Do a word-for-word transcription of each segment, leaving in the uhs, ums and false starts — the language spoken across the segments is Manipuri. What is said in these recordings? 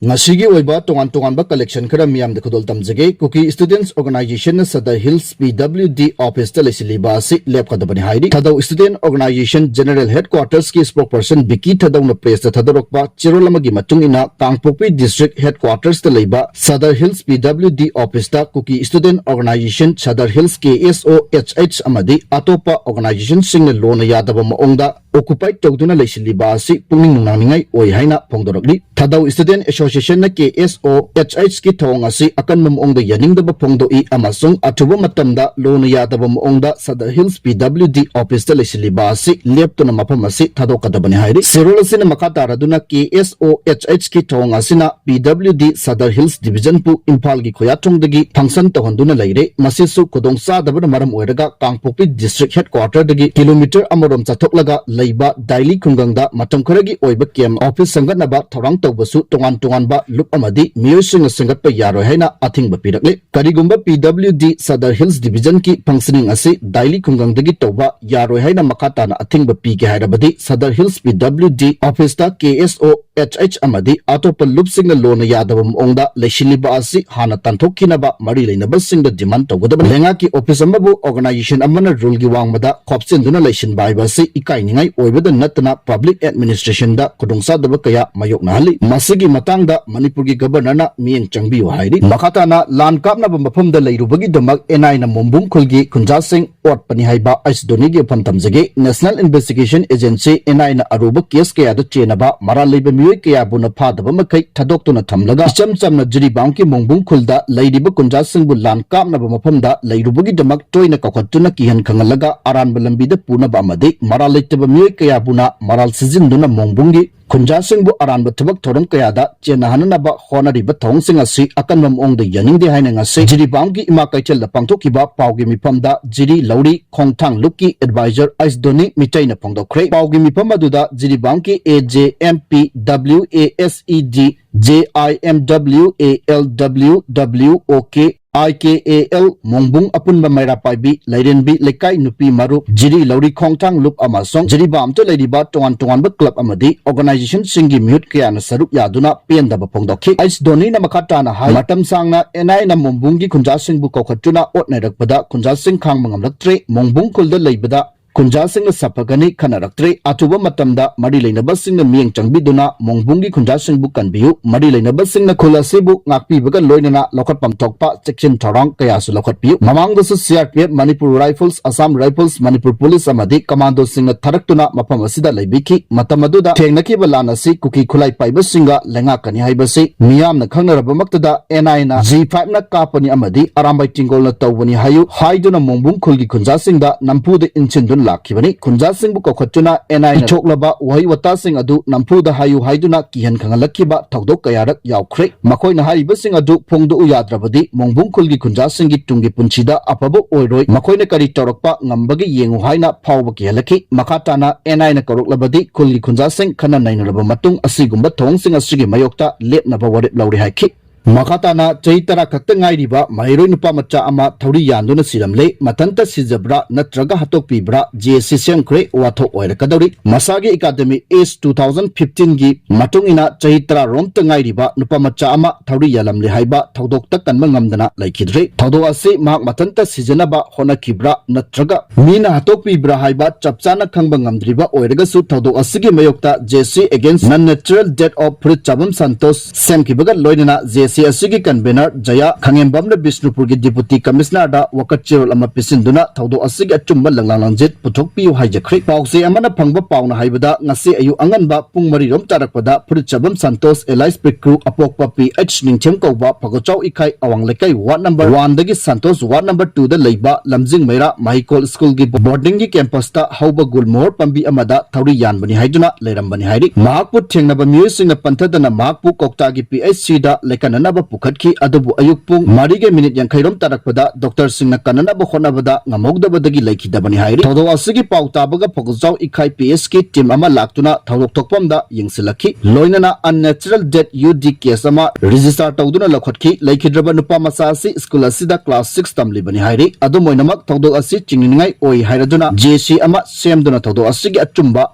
ꯉꯁꯤꯒꯤ ꯑꯣꯏꯕ ꯇꯣꯉꯥꯟ ꯇꯣꯉꯥꯟꯕ collection ꯈꯔ ꯃꯤꯌꯥꯝꯗ ꯈꯨꯗꯣꯜ ꯇꯝꯖꯒꯦ꯫ ꯀꯨꯀꯤ Students Organization ꯅ Sadar hills P W D office ꯇ ꯂꯩꯁꯤꯜꯂꯤꯕ ꯑꯁꯤ ꯂꯦꯞꯀꯗꯕꯅꯤ ꯍꯥꯏꯔꯤ꯫ ꯊꯥꯗꯧ Student Organization General Headquarters ꯀꯤ spokesperson ꯕꯤꯀꯤ ꯊꯥꯗꯧꯅ press ꯇ ꯊꯥꯗꯣꯔꯛꯄ ꯆꯦꯔꯣꯜ ꯑꯃꯒꯤ ꯃꯇꯨꯡ ꯏꯟꯅ, ꯀꯥꯡꯄꯣꯛꯄꯤ District Headquarters ꯇ ꯂꯩꯕ Sadar hills P W D office ꯇ Kuki Student Organization Sadar hills, K S O H H, ꯑꯃꯗꯤ ꯑꯇꯣꯞꯄ organization ꯁꯤꯡꯅ ꯂꯣꯟꯅ ꯌꯥꯗꯕ ꯃꯑꯣꯡꯗ occupy ꯇꯧꯗꯨꯅ ꯂꯩꯁꯤꯜꯂꯤꯕ ꯑꯁꯤ ꯄꯨꯛꯅꯤꯡ ꯅꯨꯡꯅꯥꯡꯅꯤꯡꯉꯥꯏ ꯑꯣꯏ ꯍꯥꯏꯅ ꯐꯣꯡꯗꯣꯔꯛꯂꯤ꯫ ꯊꯥꯗꯧ Student Association ꯅ K S O H H ꯀꯤ ꯊꯧꯑꯣꯡ ꯑꯁꯤ ꯑꯀꯟꯕ ꯃꯑꯣꯡꯗ ꯌꯥꯅꯤꯡꯗꯕ ꯐꯣꯡꯗꯣꯛꯏ ꯑꯃꯁꯨꯡ ꯑꯊꯨꯕ ꯃꯇꯝꯗ ꯂꯣꯟꯅ ꯌꯥꯗꯕ ꯃꯑꯣꯡꯗ Sadar hills P W D office ꯇ ꯂꯩꯁꯤꯜꯂꯤꯕ ꯑꯁꯤ ꯂꯦꯞꯇꯨꯅ ꯃꯐꯝ ꯑꯁꯤ ꯊꯥꯗꯣꯛꯀꯗꯕꯅꯤ ꯍꯥꯏꯔꯤ꯫ ꯆꯦꯔꯣꯜ ꯑꯁꯤꯅ ꯃꯈꯥ ꯇꯥꯔꯗꯨꯅ, K S O H H ꯀꯤ ꯊꯧꯑꯣꯡ ꯑꯁꯤꯅ P W D Sadar hills division ꯄꯨ ꯏꯝꯐꯥꯜꯒꯤ ꯈꯣꯌꯥꯊꯣꯡꯗꯒꯤ function ꯇꯧꯍꯟꯗꯨꯅ ꯂꯩꯔꯦ꯫ ꯃꯁꯤꯁꯨ ꯈꯨꯗꯣꯡꯆꯥꯗꯕꯅ ꯃꯔꯝ ꯑꯣꯏꯔꯒ ꯀꯥꯡꯄꯣꯛꯄꯤ District Headquarter ꯗꯒꯤ kilometre ꯑꯃꯔꯣꯝ ꯆꯠꯊꯣꯛꯂꯒ ꯂꯩꯕ ꯗꯥꯏꯂꯤ ꯈꯨꯡꯒꯪꯗ ꯃꯇꯝ ꯈꯔꯒꯤ ꯑꯣꯏꯕ camp office ꯁꯦꯝꯒꯠꯅꯕ ꯊꯧꯔꯥꯡ ꯇꯧꯕꯁꯨ ꯇꯣꯉꯥꯟ ꯇꯣꯉꯥꯟꯕ ꯂꯨꯞ ꯑꯃꯗꯤ ꯃꯤꯑꯣꯏꯁꯤꯡꯅ ꯁꯦꯝꯒꯠꯄ ꯌꯥꯔꯣꯏ ꯍꯥꯏꯅ ꯑꯊꯤꯡꯕ ꯄꯤꯔꯛꯂꯤ꯫ ꯀꯔꯤꯒꯨꯝꯕ P W D Sadar hills division ꯀꯤ functioning ꯑꯁꯤ ꯗꯥꯏꯂꯤ ꯈꯨꯡꯒꯪꯗꯒꯤ ꯇꯧꯕ ꯌꯥꯔꯣꯏ ꯍꯥꯏꯅ ꯃꯈꯥ ꯇꯥꯅ ꯑꯊꯤꯡꯕ ꯄꯤꯒꯦ ꯍꯥꯏꯔꯕꯗꯤ, Sadar hills P W D office ꯇ K S O H H ꯑꯃꯗꯤ ꯑꯇꯣꯞꯄ ꯂꯨꯞꯁꯤꯡꯅ ꯂꯣꯟꯅ ꯌꯥꯗꯕ ꯃꯑꯣꯡꯗ ꯂꯩꯁꯤꯜꯂꯤꯕ ꯑꯁꯤ ꯍꯥꯟꯅ ꯇꯥꯟꯊꯣꯛꯈꯤꯅꯕ ꯃꯔꯤ ꯂꯩꯅꯕꯁꯤꯡꯗ demand ꯇꯧꯒꯗꯕꯅꯤ꯫ ꯂꯩꯉꯥꯛꯀꯤ office ꯑꯃꯕꯨ organization ꯑꯃꯅ rule ꯒꯤ ꯋꯥꯡꯃꯗ ꯈꯣꯞꯆꯤꯟꯗꯨꯅ ꯂꯩꯁꯤꯟꯕ ꯍꯥꯏꯕ ꯑꯁꯤ ꯏꯀꯥꯏꯅꯤꯡꯉꯥꯏ ꯑꯣꯏꯕꯗ ꯅꯠꯇꯅ public administration ꯗ ꯈꯨꯗꯣꯡꯆꯥꯗꯕ ꯀꯌꯥ ꯃꯥꯌꯣꯛꯅꯍꯜꯂꯤ꯫ ꯃꯁꯤꯒꯤ ꯃꯇꯥꯡꯗ ꯃꯅꯤꯄꯨꯔꯒꯤ Governor ꯅ ꯃꯤꯠꯌꯦꯡ ꯆꯪꯕꯤꯌꯨ ꯍꯥꯏꯔꯤ꯫ ꯃꯈꯥ ꯇꯥꯅ ꯂꯥꯟ ꯀꯥꯞꯅꯕ ꯃꯐꯝꯗ ꯂꯩꯔꯨꯕꯒꯤꯗꯃꯛ N I ꯅ ꯃꯣꯡꯕꯨꯡ ꯈꯨꯜꯒꯤ ꯈꯨꯟꯖꯥꯁꯤꯡ ꯑꯣꯠꯄꯅꯤ ꯍꯥꯏꯕ ꯑꯩꯁ ꯙꯣꯅꯤꯒꯤ ꯋꯥꯐꯝ ꯇꯝꯖꯒꯦ꯫ National Investigation Agency, N I ꯅ ꯑꯔꯨꯕ case ꯀꯌꯥꯗ ꯆꯦꯟꯅꯕ ꯃꯔꯥꯜ ꯂꯩꯕ ꯃꯤꯑꯣꯏ ꯀꯌꯥꯕꯨꯅ ꯐꯥꯗꯕ ꯃꯈꯩ ꯊꯥꯗꯣꯛꯇꯨꯅ ꯊꯝꯂꯒ, ꯏꯆꯝ ꯆꯝꯅ ꯖꯤꯔꯤꯕꯥꯝꯒꯤ ꯃꯣꯡꯕꯨꯡ ꯈꯨꯜꯗ ꯂꯩꯔꯤꯕ ꯈꯨꯟꯖꯥꯁꯤꯡꯕꯨ ꯂꯥꯟ ꯀꯥꯞꯅꯕ ꯃꯐꯝꯗ ꯂꯩꯔꯨꯕꯒꯤꯗꯃꯛ ꯇꯣꯏꯅ ꯀꯧꯈꯠꯇꯨꯅ ꯀꯤꯍꯟ ꯈꯪꯍꯜꯂꯒ ꯑꯔꯥꯟꯕ ꯂꯝꯕꯤꯗ ꯄꯨꯅꯕ ꯑꯃꯗꯤ ꯃꯔꯥꯜ ꯂꯩꯇꯕ ꯃꯤꯑꯣꯏ ꯀꯌꯥꯕꯨꯅ ꯃꯔꯥꯜ ꯁꯤꯖꯤꯟꯗꯨꯅ ꯃꯣꯡꯕꯨꯡꯒꯤ ꯈꯨꯟꯖꯥꯁꯤꯡꯕꯨ ꯑꯔꯥꯟꯕ ꯊꯕꯛ ꯊꯧꯔꯝ ꯀꯌꯥꯗ ꯆꯦꯟꯅꯍꯟꯅꯅꯕ ꯍꯣꯠꯅꯔꯤꯕ ꯊꯧꯑꯣꯡꯁꯤꯡ ꯑꯁꯤ ꯑꯀꯟꯕ ꯃꯑꯣꯡꯗ ꯌꯥꯅꯤꯡꯗꯦ ꯍꯥꯏꯅ ꯉꯁꯤ ꯖꯤꯔꯤꯕꯥꯝꯒꯤ ꯏꯃꯥ ꯀꯩꯊꯦꯜꯗ ꯄꯥꯡꯊꯣꯛꯈꯤꯕ ꯄꯥꯎꯒꯤ ꯃꯤꯐꯝꯗ ꯖꯤꯔꯤ ꯂꯧꯔꯤ ꯈꯣꯡꯊꯥꯡ ꯂꯨꯞꯀꯤ advisor ꯑꯩꯁ ꯙꯣꯅꯤ ꯃꯤꯇꯩꯅ ꯐꯣꯡꯗꯣꯛꯈ꯭ꯔꯦ꯫ ꯄꯥꯎꯒꯤ ꯃꯤꯐꯝ ꯑꯗꯨꯗ ꯖꯤꯔꯤꯕꯥꯝꯒꯤ A J M P W A S E D, J I M W A L W W O K, I K A L, ꯃꯣꯡꯕꯨꯡ ꯑꯄꯨꯟꯕ ꯃꯩꯔꯥ ꯄꯥꯏꯕꯤ, ꯂꯩꯔꯦꯟꯕꯤ ꯂꯩꯀꯥꯏ ꯅꯨꯄꯤ ꯃꯔꯨꯞ, ꯖꯤꯔꯤ ꯂꯧꯔꯤ ꯈꯣꯡꯊꯥꯡ ꯂꯨꯞ ꯑꯃꯁꯨꯡ ꯖꯤꯔꯤꯕꯥꯝꯗ ꯂꯩꯔꯤꯕ ꯇꯣꯉꯥꯟ ꯇꯣꯉꯥꯟꯕ club ꯑꯃꯗꯤ organizationꯁꯤꯡꯒꯤ ꯃꯤꯍꯨꯠ ꯀꯌꯥꯅ ꯁꯔꯨꯛ ꯌꯥꯗꯨꯅ ꯄꯦꯟꯗꯕ ꯐꯣꯡꯗꯣꯛꯈꯤ꯫ ꯑꯩꯆ ꯙꯣꯅꯤꯅ ꯃꯈꯥ ꯇꯥꯅ ꯍꯥꯏ, ꯃꯇꯝ ꯁꯥꯡꯅ ꯑꯦꯟ ꯑꯥꯏꯅ ꯃꯣꯡꯕꯨꯡꯒꯤ ꯈꯨꯟꯖꯥꯁꯤꯡꯕꯨ ꯀꯧꯈꯠꯇꯨꯅ ꯑꯣꯠ ꯅꯩꯔꯛꯄꯗ ꯈꯨꯟꯖꯥꯁꯤꯡ ꯈꯥꯡꯕ ꯉꯝꯂꯛꯇ꯭ꯔꯦ꯫ ꯃꯣꯡꯕꯨꯡ ꯈꯨꯜꯗ ꯂꯩꯕꯗ ꯈꯨꯟꯖꯥꯁꯤꯡꯅ ꯁꯥꯐꯒꯅꯤ ꯈꯟꯅꯔꯛꯇ꯭ꯔꯦ꯫ ꯑꯊꯨꯕ ꯃꯇꯝꯗ ꯃꯔꯤ ꯂꯩꯅꯕꯁꯤꯡꯅ ꯃꯤꯠꯌꯦꯡ ꯆꯪꯕꯤꯗꯨꯅ ꯃꯣꯡꯕꯨꯡꯒꯤ ꯈꯨꯟꯖꯥꯁꯤꯡꯕꯨ ꯀꯟꯕꯤꯌꯨ꯫ ꯃꯔꯤ ꯂꯩꯅꯕꯁꯤꯡꯅ ꯈꯨꯜ ꯑꯁꯤꯕꯨ ꯉꯥꯛꯄꯤꯕꯒ ꯂꯣꯏꯅꯅ ꯂꯧꯈꯠꯐꯝ ꯊꯣꯛꯄ ꯆꯦꯛꯁꯤꯟ ꯊꯧꯔꯥꯡ ꯀꯌꯥꯁꯨ ꯂꯧꯈꯠꯄꯤꯌꯨ꯫ ꯃꯃꯥꯡꯗꯁꯨ C R P F, Manipur Rifles, Assam Rifles, Manipur Police ꯑꯃꯗꯤ commandoꯁꯤꯡꯅ ꯊꯥꯔꯛꯇꯨꯅ ꯃꯐꯝ ꯑꯁꯤꯗ ꯂꯩꯕꯤꯈꯤ꯫ ꯃꯇꯝ ꯑꯗꯨꯗ ꯊꯦꯡꯅꯈꯤꯕ ꯂꯥꯟ ꯑꯁꯤ ꯀꯨꯀꯤ ꯈꯨꯠꯂꯥꯏ ꯄꯥꯏꯕꯁꯤꯡꯒ ꯂꯩꯉꯥꯛꯀꯅꯤ ꯍꯥꯏꯕꯁꯤ ꯃꯤꯌꯥꯝꯅ ꯈꯪꯅꯔꯕꯃꯛꯇꯗ N I ꯅ G five ꯅ ꯀꯥꯞꯄꯅꯤ ꯑꯃꯗꯤ ꯑꯔꯥꯝꯕꯥꯏ ꯇꯤꯡꯒꯣꯜꯅ ꯇꯧꯕꯅꯤ ꯍꯥꯏꯌꯨ ꯍꯥꯏꯗꯨꯅ ꯃꯣꯡꯕꯨꯡ ꯈꯨꯜꯒꯤ ꯈꯨꯟꯖꯥꯁꯤꯡꯗ ꯅꯝꯐꯨꯗ ꯏꯟꯁꯤꯟꯗꯨꯅ ꯂꯥꯛꯈꯤꯕꯅꯤ꯫ ꯈꯨꯟꯖꯥꯁꯤꯡꯕꯨ ꯀꯧꯈꯠꯇꯨꯅ N I ꯅ ꯏꯊꯣꯛꯂꯕ ꯋꯥꯍꯩ ꯋꯥꯇꯥꯁꯤꯡ ꯑꯗꯨ ꯅꯝꯐꯨꯗ ꯍꯥꯏꯌꯨ ꯍꯥꯏꯗꯨꯅ ꯀꯤꯍꯟ ꯈꯪꯍꯜꯂꯛꯈꯤꯕ ꯊꯧꯗꯣꯛ ꯀꯌꯥꯔꯛ ꯌꯥꯎꯈ꯭ꯔꯦ꯫ ꯃꯈꯣꯏꯅ ꯍꯥꯏꯔꯤꯕꯁꯤꯡ ꯑꯗꯨ ꯐꯣꯡꯗꯣꯛꯎ ꯌꯥꯗ꯭ꯔꯕꯗꯤ ꯃꯣꯡꯕꯨꯡ ꯈꯨꯜꯒꯤ ꯈꯨꯟꯖꯥꯁꯤꯡꯒꯤ ꯇꯨꯡꯒꯤ ꯄꯨꯟꯁꯤꯗ ꯑꯐꯕ ꯑꯣꯏꯔꯣꯏ, ꯃꯈꯣꯏꯅ ꯀꯔꯤ ꯇꯧꯔꯛꯄ ꯉꯝꯕꯒꯦ ꯌꯦꯡꯉꯨ ꯍꯥꯏꯅ ꯐꯥꯎꯕ ꯀꯤꯍꯜꯂꯛꯈꯤ꯫ ꯃꯈꯥ ꯇꯥꯅ N I ꯅ ꯀꯧꯔꯛꯂꯕꯗꯤ ꯈꯨꯜꯒꯤ ꯈꯨꯟꯖꯥꯁꯤꯡ ꯈꯟꯅ ꯅꯩꯅꯔꯕ ꯃꯇꯨꯡ ꯑꯁꯤꯒꯨꯝꯕ ꯊꯧꯑꯣꯡꯁꯤꯡ ꯑꯁꯤꯒꯤ ꯃꯥꯌꯣꯛꯇ ꯂꯦꯞꯅꯕ ꯋꯥꯔꯦꯞ ꯂꯧꯔꯦ ꯍꯥꯏꯈꯤ꯫ ꯃꯈꯥ ꯇꯥꯅ ꯆꯍꯤ ꯇꯔꯥ ꯈꯛꯇ ꯉꯥꯏꯔꯤꯕ ꯃꯍꯩꯔꯣꯏ ꯅꯨꯄꯥ ꯃꯆꯥ ꯑꯃ ꯊꯧꯔꯤ ꯌꯥꯟꯗꯨꯅ ꯁꯤꯔꯝꯂꯦ꯫ ꯃꯊꯟꯇ ꯁꯤꯖꯕ꯭ꯔꯥ ꯅꯠꯇ꯭ꯔꯒ ꯍꯥꯠꯇꯣꯛꯄꯤꯕ꯭ꯔꯥ J C ꯁꯦꯝꯈ꯭ꯔꯦ, ꯋꯥꯊꯣꯛ ꯑꯣꯏꯔꯛꯀꯗꯧꯔꯤ꯫ ꯃꯁꯥꯒꯤ academy age two thousand fifteen ꯒꯤ ꯃꯇꯨꯡ ꯏꯟꯅ ꯆꯍꯤ ꯇꯔꯥ ꯔꯣꯝꯇ ꯉꯥꯏꯔꯤꯕ ꯅꯨꯄꯥ ꯃꯆꯥ ꯑꯃ ꯊꯧꯔꯤ ꯌꯥꯜꯂꯝꯂꯦ ꯍꯥꯏꯕ ꯊꯧꯗꯣꯛꯇ ꯀꯟꯕ ꯉꯝꯗꯅ ꯂꯩꯈꯤꯗ꯭ꯔꯦ꯫ ꯊꯧꯗꯣꯛ ꯑꯁꯤ ꯃꯍꯥꯛ ꯃꯊꯟꯇ ꯁꯤꯖꯅꯕ ꯍꯣꯠꯅꯈꯤꯕ꯭ꯔꯥ ꯅꯠꯇ꯭ꯔꯒ ꯃꯤꯅ ꯍꯥꯠꯇꯣꯛꯄꯤꯕ꯭ꯔꯥ ꯍꯥꯏꯕ ꯆꯞ ꯆꯥꯅ ꯈꯪꯕ ꯉꯝꯗ꯭ꯔꯤꯕ ꯑꯣꯏꯔꯒꯁꯨ ꯊꯧꯗꯣꯛ ꯑꯁꯤꯒꯤ ꯃꯥꯌꯣꯛꯇ J C against non natural death of ꯐꯨꯔꯤꯠ ꯆꯥꯕꯝ ꯁꯟꯇꯣꯁ ꯁꯦꯝꯈꯤꯕꯒ ꯂꯣꯏꯅꯅ J C ꯑꯁꯤꯒꯤ convener ꯖꯌꯥ ꯈꯪꯉꯦꯝꯕꯝꯅ ꯕꯤꯁꯅꯨꯄꯨꯔꯒꯤ deputy commissioner ꯗ ꯋꯥꯀꯠ ꯆꯦꯔꯣꯜ ꯑꯃ ꯄꯤꯁꯤꯟꯗꯨꯅ ꯊꯧꯗꯣꯛ ꯑꯁꯤꯒꯤ ꯑꯆꯨꯝꯕ ꯂꯪꯂꯥꯡ ꯂꯪꯖꯦꯠ ꯄꯨꯊꯣꯛꯄꯤꯌꯨ ꯍꯥꯏꯖꯈ꯭ꯔꯦ꯫ ꯄꯥꯎꯆꯦ ꯑꯃꯅ ꯐꯪꯕ ꯄꯥꯎꯅ ꯍꯥꯏꯕꯗ ꯉꯁꯤ ꯑꯌꯨꯛ ꯑꯉꯟꯕ ꯄꯨꯡ ꯃꯔꯤ ꯔꯣꯝ ꯇꯥꯔꯛꯄꯗ ꯐꯨꯔꯤꯠ ꯆꯥꯕꯝ ꯁꯟꯇꯣꯁ alias ꯄꯤꯀ꯭ꯔꯨ ꯑꯄꯣꯛꯄ P H ꯅꯤꯡꯊꯦꯝ ꯀꯧꯕ ꯐꯒꯣꯆꯥꯎ ꯏꯀꯥꯏ ꯑꯋꯥꯡ ꯂꯩꯀꯥꯏ ward number one ꯗꯒꯤ ꯁꯟꯇꯣꯁ ward number two ꯗ ꯂꯩꯕ ꯂꯝꯖꯤꯡ ꯃꯩꯔꯥ ꯃꯍꯩꯀꯣꯜ ꯁ꯭ꯀꯨꯜꯒꯤ boarding ꯒꯤ campus ꯇ ꯍꯧꯕ ꯒꯨꯜꯃꯣꯍꯣꯔ ꯄꯥꯝꯕꯤ ꯑꯃꯗ ꯊꯧꯔꯤ ꯌꯥꯟꯕꯅꯤ ꯍꯥꯏꯗꯨꯅ ꯂꯩꯔꯝꯕꯅꯤ ꯍꯥꯏꯔꯤ꯫ ꯃꯍꯥꯛꯄꯨ ꯊꯦꯡꯅꯕ ꯃꯤꯑꯣꯏꯁꯤꯡꯅ ꯄꯟꯊꯗꯅ ꯃꯍꯥꯛꯄꯨ ꯀꯧꯇꯥꯒꯤ P H C ꯗ ꯂꯩꯀꯠꯅꯅꯕ ꯌꯦꯡꯁꯤꯟꯅꯕ ꯄꯨꯈꯠꯈꯤ꯫ ꯑꯗꯨꯕꯨ ꯑꯌꯨꯛ ꯄꯨꯡ ꯃꯔꯤꯒ ꯃꯤꯅꯤꯠ ꯌꯥꯡꯈꯩ ꯔꯣꯝ ꯇꯥꯔꯛꯄꯗ ꯗꯣꯛꯇꯔꯁꯤꯡꯅ ꯀꯟꯅꯅꯕ ꯍꯣꯠꯅꯕꯗ ꯉꯝꯍꯧꯗꯕꯗꯒꯤ ꯂꯩꯈꯤꯗꯕꯅꯤ ꯍꯥꯏꯔꯤ꯫ ꯊꯧꯗꯣꯛ ꯑꯁꯤꯒꯤ ꯄꯥꯎ ꯇꯥꯕꯒ ꯐꯧꯖꯥꯎ ꯏꯈꯥꯏ ꯄꯤ ꯑꯦꯁꯀꯤ ꯇꯤꯝ ꯑꯃ ꯂꯥꯛꯇꯨꯅ ꯊꯧꯗꯣꯛ ꯊꯣꯛꯐꯝꯗ ꯌꯦꯡꯁꯤꯜꯂꯛꯈꯤ꯫ ꯂꯣꯏꯅꯅ unnatural death ꯌꯨ ꯗꯤ ꯀꯦꯁ ꯑꯃ ꯔꯦꯖꯤꯁꯇꯥꯔ ꯇꯧꯗꯨꯅ ꯂꯧꯈꯠꯈꯤ꯫ ꯂꯩꯈꯤꯗ꯭ꯔꯕ ꯅꯨꯄꯥ ꯃꯆꯥ ꯑꯁꯤ ꯁ꯭ꯀꯨꯜ ꯑꯁꯤꯗ ꯀ꯭ꯂꯥꯁ ꯁꯤꯛꯁ ꯇꯝꯂꯤꯕꯅꯤ ꯍꯥꯏꯔꯤ꯫ ꯑꯗꯨꯝ ꯑꯣꯏꯅꯃꯛ, ꯊꯧꯗꯣꯛ ꯑꯁꯤ ꯆꯤꯡꯅꯅꯤꯡꯉꯥꯏ ꯑꯣꯏ ꯍꯥꯏꯔꯗꯨꯅ ꯖꯦ ꯁꯤ ꯑꯃ ꯁꯦꯝꯗꯨꯅ ꯊꯧꯗꯣꯛ ꯑꯁꯤꯒꯤ ꯑꯆꯨꯝꯕ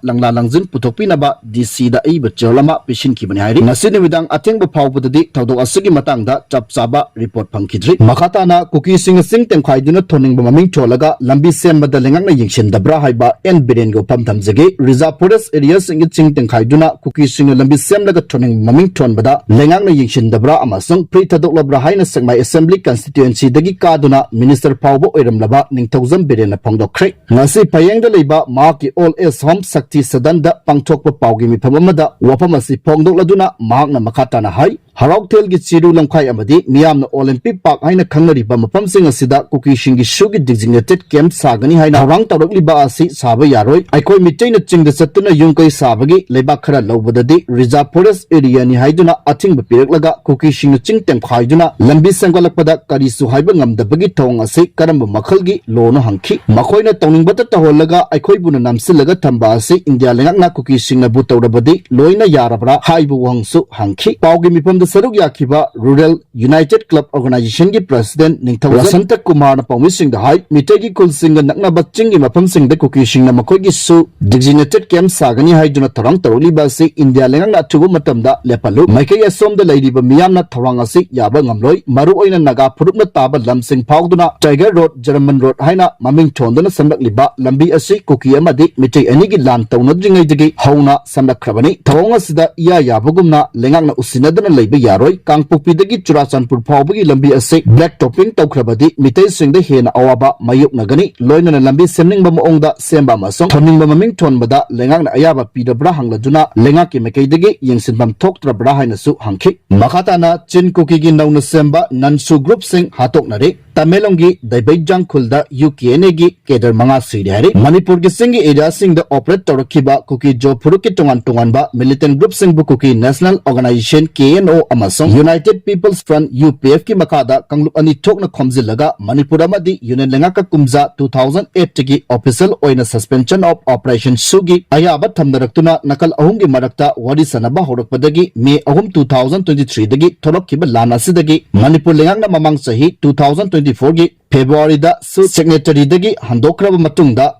ꯂꯪꯂꯥ ꯂꯪꯖꯤꯟ ꯄꯨꯊꯣꯛꯄꯤꯅꯕ ꯗꯤ ꯁꯤꯗ ꯑꯏꯕ ꯆꯦꯔꯣꯜ ꯑꯃ ꯄꯤꯁꯤꯟꯈꯤꯕꯅꯤ ꯍꯥꯏꯔꯤ꯫ ꯉꯁꯤ ꯅꯨꯃꯤꯗꯥꯡ ꯑꯊꯦꯡꯕ ꯐꯥꯎꯕꯗꯗꯤ ꯊꯧꯗꯣꯛ ꯑꯁꯤꯒꯤ ꯃꯇꯥꯡꯗ ꯆꯞ ꯆꯥꯕ ꯔꯤꯄꯣꯔꯠ ꯐꯪꯈꯤꯗ꯭ꯔꯤ꯫ ꯃꯈꯥ ꯇꯥꯅ ꯀꯨꯀꯤꯁꯤꯡꯅ ꯆꯤꯡ ꯇꯦꯝꯈꯥꯏꯗꯨꯅ ꯊꯣꯟꯅꯤꯡꯕ ꯃꯃꯤꯡ ꯊꯣꯜꯂꯒ ꯂꯝꯕꯤ ꯁꯦꯝꯕꯗ ꯂꯩꯉꯥꯛꯅ ꯌꯦꯡꯁꯤꯟꯗꯕ꯭ꯔꯥ ꯍꯥꯏꯕ ꯑꯦꯟ ꯕꯤꯔꯦꯟꯒꯤ ꯋꯥꯐꯝ ꯊꯝꯖꯒꯦ꯫ ꯔꯤꯖꯥꯔꯚ ꯐꯣꯔꯦꯁ ꯑꯦꯔꯤꯌꯥꯁꯤꯡꯒꯤ ꯆꯤꯡ ꯇꯦꯝꯈꯥꯏꯗꯨꯅ ꯀꯨꯀꯤꯁꯤꯡꯅ ꯂꯝꯕꯤ ꯁꯦꯝꯂꯒ ꯊꯣꯟꯅꯤꯡꯕ ꯃꯃꯤꯡ ꯊꯣꯟꯕꯗ ꯂꯩꯉꯥꯛꯅ ꯌꯦꯡꯁꯤꯟꯗꯕ꯭ꯔꯥ ꯑꯃꯁꯨꯡ ꯐ꯭ꯔꯤ ꯊꯥꯗꯣꯛꯂꯕ꯭ꯔꯥ ꯍꯥꯏꯅ ꯁꯦꯛꯃꯥꯏ ꯑꯦꯁꯦꯝꯕ꯭ꯂꯤ ꯀꯟꯁꯇꯤꯇ꯭ꯌꯨꯑꯦꯟꯁꯤꯗꯒꯤ ꯀꯥꯗꯨꯅ ꯃꯤꯅꯤꯁꯇꯔ ꯐꯥꯎꯕ ꯑꯣꯏꯔꯝꯂꯕ ꯅꯤꯡꯊꯧꯖꯝ ꯕꯤꯔꯦꯟꯅ ꯐꯣꯡꯗꯣꯛꯈ꯭ꯔꯦ꯫ ꯉꯁꯤ ꯐꯌꯦꯡꯗ ꯂꯩꯕ ꯃꯍꯥꯛꯀꯤ ꯑꯣꯜ ꯑꯦꯖ ꯍꯣꯝ ꯁꯛꯇꯤ ꯁꯗꯟꯗ ꯄꯥꯡꯊꯣꯛꯄ ꯄꯥꯎꯒꯤ ꯃꯤꯐꯝ ꯑꯃꯗ ꯋꯥꯐꯝ ꯑꯁꯤ ꯐꯣꯡꯗꯣꯛꯂꯗꯨꯅ ꯃꯍꯥꯛꯅ ꯃꯈꯥ ꯇꯥꯅ ꯍꯥꯏ, ꯍꯔꯥꯎꯊꯦꯜꯒꯤ ꯆꯤꯔꯨ ꯂꯝꯈꯥꯏ ꯑꯃꯗꯤ ꯃꯤꯌꯥꯝꯅ ꯑꯣꯂꯤꯝꯄꯤꯛ ꯄꯥꯔꯛ ꯍꯥꯏꯅ ꯈꯪꯅꯔꯤꯕ ꯃꯐꯝꯁꯤꯡ ꯑꯁꯤꯗ ꯀꯨꯀꯤꯁꯤꯡꯒꯤ ꯁꯨꯒꯤ ꯗꯤꯖꯤꯒꯅꯦꯇꯦꯗ ꯀꯦꯝꯞ ꯁꯥꯒꯅꯤ ꯍꯥꯏꯅ ꯊꯧꯔꯥꯡ ꯇꯧꯔꯛꯂꯤꯕ ꯑꯁꯤ ꯁꯥꯕ ꯌꯥꯔꯣꯏ꯫ ꯑꯩꯈꯣꯏ ꯃꯤꯇꯩꯅ ꯆꯤꯡꯗ ꯆꯠꯇꯨꯅ ꯌꯨꯝ ꯀꯩ ꯁꯥꯕꯒꯤ ꯂꯩꯕꯥꯛ ꯈꯔ ꯂꯧꯕꯗꯗꯤ ꯔꯤꯖꯥꯔꯚ ꯐꯣꯔꯦꯁ ꯑꯦꯔꯤꯌꯥꯅꯤ ꯍꯥꯏꯗꯨꯅ ꯑꯊꯤꯡꯕ ꯄꯤꯔꯛꯂꯒ ꯀꯨꯀꯤꯁꯤꯡꯅ ꯆꯤꯡ ꯇꯦꯝꯈꯥꯏꯗꯨꯅ ꯂꯝꯕꯤ ꯁꯦꯝꯒꯠꯂꯛꯄꯗ ꯀꯔꯤꯁꯨ ꯍꯥꯏꯕ ꯉꯝꯗꯕꯒꯤ ꯊꯧꯑꯣꯡ ꯑꯁꯤ ꯀꯔꯝꯕ ꯃꯈꯜꯒꯤ ꯂꯣꯅꯣ ꯍꯪꯈꯤ꯫ ꯃꯈꯣꯏꯅ ꯇꯧꯅꯤꯡꯕꯇ ꯇꯧꯍꯜꯂꯒ ꯑꯩꯈꯣꯏꯕꯨꯅ ꯅꯝꯁꯤꯜꯂꯒ ꯊꯝꯕ ꯑꯁꯤ ꯏꯟꯗꯤꯌꯥ ꯂꯩꯉꯥꯛꯅ ꯀꯨꯀꯤꯁꯤꯡꯅꯕꯨ ꯇꯧꯔꯕꯗꯤ ꯂꯣꯏꯅ ꯌꯥꯔꯕ꯭ꯔꯥ ꯍꯥꯏꯕ ꯋꯥꯍꯪꯁꯨ ꯍꯪꯈꯤ꯫ ꯄꯥꯎꯒꯤ ꯃꯤꯐꯝꯗ ꯁꯔꯨꯛ ꯌꯥꯈꯤꯕ ꯔꯨꯔꯦꯜ ꯌꯨꯅꯥꯏꯇꯦꯗ ꯀ꯭ꯂꯕ ꯑꯣꯔꯒꯅꯥꯏꯖꯦꯁꯟꯒꯤ ꯄ꯭ꯔꯁꯤꯗꯦꯟꯠ ꯅꯤꯡꯊꯧ ꯔꯁꯟꯇ ꯀꯨꯃꯥꯔꯅ ꯄꯥꯎꯃꯤꯁꯤꯡꯗ ꯍꯥꯏ, ꯃꯤꯇꯩꯒꯤ ꯈꯨꯜꯁꯤꯡꯒ ꯅꯛꯅꯕ ꯆꯤꯡꯒꯤ ꯃꯐꯝꯁꯤꯡꯗ ꯀꯨꯀꯤꯁꯤꯡꯅ ꯃꯈꯣꯏꯒꯤꯁꯨ ꯗꯤꯖꯤꯒꯅꯦꯇꯦꯗ ꯀꯦꯝꯞ ꯁꯥꯒꯅꯤ ꯍꯥꯏꯗꯨꯅ ꯊꯧꯔꯥꯡ ꯇꯧꯔꯛꯂꯤꯕ ꯑꯁꯤ ꯏꯟꯗꯤꯌꯥ ꯂꯩꯉꯥꯛꯅ ꯑꯊꯨꯕ ꯃꯇꯝꯗ ꯂꯦꯞꯍꯜꯂꯨ꯫ ꯃꯥꯏꯀꯩ ꯑꯁꯣꯝꯗ ꯂꯩꯔꯤꯕ ꯃꯤꯌꯥꯝꯅ ꯊꯧꯔꯥꯡ ꯑꯁꯤ ꯌꯥꯕ ꯉꯝꯂꯣꯏ꯫ ꯃꯔꯨꯑꯣꯏꯅ ꯅꯥꯒꯥ ꯐꯨꯔꯨꯞꯅ ꯇꯥꯕ ꯂꯝꯁꯤꯡ ꯐꯥꯎꯗꯨꯅ ꯇꯥꯏꯒꯔ ꯔꯣꯗ, ꯖꯔꯃꯟ ꯔꯣꯗ ꯍꯥꯏꯅ ꯃꯃꯤꯡ ꯊꯣꯟꯗꯨꯅ ꯁꯦꯝꯂꯛꯂꯤꯕ ꯂꯝꯕꯤ ꯑꯁꯤ ꯀꯨꯀꯤ ꯑꯃꯗꯤ ꯃꯤꯇꯩ ꯑꯅꯤꯒꯤ ꯂꯥꯟ ꯇꯧꯅꯗ꯭ꯔꯤꯉꯩꯗꯒꯤ ꯍꯧꯅ ꯁꯦꯝꯂꯛꯈ꯭ꯔꯕꯅꯤ꯫ ꯊꯧꯑꯣꯡ ꯑꯁꯤꯗ ꯏꯌꯥ ꯌꯥꯕꯒꯨꯝꯅ ꯂꯩꯉꯥꯛꯅ ꯎꯁꯤꯟꯅꯗꯅ ꯂꯩꯕ ꯌꯥꯔꯣꯏ꯫ ꯀꯥꯡꯄꯣꯛꯄꯤꯗꯒꯤ ꯆꯨꯔꯥꯆꯥꯟꯄꯨꯔ ꯐꯥꯎꯕꯒꯤ ꯂꯝꯕꯤ ꯑꯁꯤ ꯕ꯭ꯂꯦꯛ ꯇꯣꯞꯄꯤꯡ ꯇꯧꯈ꯭ꯔꯕꯗꯤ ꯃꯤꯇꯩꯁꯤꯡꯗ ꯍꯦꯟꯅ ꯑꯋꯥꯕ ꯃꯥꯌꯣꯛꯅꯒꯅꯤ꯫ ꯂꯣꯏꯅꯅ ꯂꯝꯕꯤ ꯁꯦꯝꯅꯤꯡꯕ ꯃꯑꯣꯡꯗ ꯁꯦꯝꯕ ꯑꯃꯁꯨꯡ ꯊꯣꯟꯅꯤꯡꯕ ꯃꯃꯤꯡ ꯊꯣꯟꯕꯗ ꯂꯩꯉꯥꯛꯅ ꯑꯌꯥꯕ ꯄꯤꯗꯕ꯭ꯔꯥ ꯍꯪꯂꯗꯨꯅ ꯂꯩꯉꯥꯛꯀꯤ ꯃꯥꯏꯀꯩꯗꯒꯤ ꯌꯦꯡꯁꯤꯟꯐꯝ ꯊꯣꯛꯇ꯭ꯔꯕ꯭ꯔꯥ ꯍꯥꯏꯅꯁꯨ ꯍꯪꯈꯤ꯫ ꯃꯈꯥ ꯇꯥꯅ ꯆꯤꯟ ꯀꯨꯀꯤꯒꯤ ꯅꯧꯅ ꯁꯦꯝꯕ ꯅꯟꯁꯨ ꯒ꯭ꯔꯨꯞꯁꯤꯡ ꯍꯥꯠꯇꯣꯛꯅꯔꯦ꯫ ꯇꯃꯦꯡꯂꯣꯡꯒꯤ ꯗꯩꯕꯩꯖꯥꯡ ꯈꯨꯜꯗ ꯌꯨ ꯀꯦ ꯑꯦꯟ ꯑꯦꯒꯤ cadre ꯃꯉꯥ ꯁꯤꯔꯦ ꯍꯥꯏꯔꯤ꯫ ꯃꯅꯤꯄꯨꯔꯒꯤ ꯆꯤꯡꯒꯤ areaꯁꯤꯡꯗ operate ꯇꯧꯔꯛꯈꯤꯕ ꯀꯨꯀꯤ ꯖꯣ ꯐꯨꯔꯨꯞꯀꯤ ꯇꯣꯉꯥꯟ ꯇꯣꯉꯥꯟꯕ militant groupꯁꯤꯡꯕꯨ Kuki National Organisation, K N O, ꯑꯃꯁꯨꯡ United People's Front, U P F ꯀꯤ ꯃꯈꯥꯗ ꯀꯥꯡꯂꯨꯞ ꯑꯅꯤ ꯊꯣꯛꯅ ꯈꯣꯝꯖꯤꯜꯂꯒ ꯃꯅꯤꯄꯨꯔ ꯑꯃꯗꯤ ꯌꯨꯅꯤꯌꯟ ꯂꯩꯉꯥꯛꯀ ꯀꯨꯝꯖꯥ two thousand eight ꯇꯒꯤ official ꯑꯣꯏꯅ suspension of operation ꯁꯨꯒꯤ ꯑꯌꯥꯕ ꯊꯝꯅꯔꯛꯇꯨꯅ ꯅꯥꯀꯜ ꯑꯍꯨꯝꯒꯤ ꯃꯔꯛꯇ ꯋꯥꯔꯤ ꯁꯥꯟꯅꯕ ꯍꯧꯔꯛꯄꯗꯒꯤ ꯃꯦ ꯑꯍꯨꯝ, two thousand twenty three ꯗꯒꯤ ꯊꯣꯛꯂꯛꯈꯤꯕ ꯂꯥꯟ ꯑꯁꯤꯗꯒꯤ ꯃꯅꯤꯄꯨꯔ ꯂꯩꯉꯥꯛꯅ ꯃꯃꯥꯡ ꯆꯍꯤ two thousand twenty four ꯒꯤ February ꯗ ꯁꯨ signatory ꯗꯒꯤ ꯍꯟꯗꯣꯛꯈ꯭ꯔꯕ ꯃꯇꯨꯡꯗ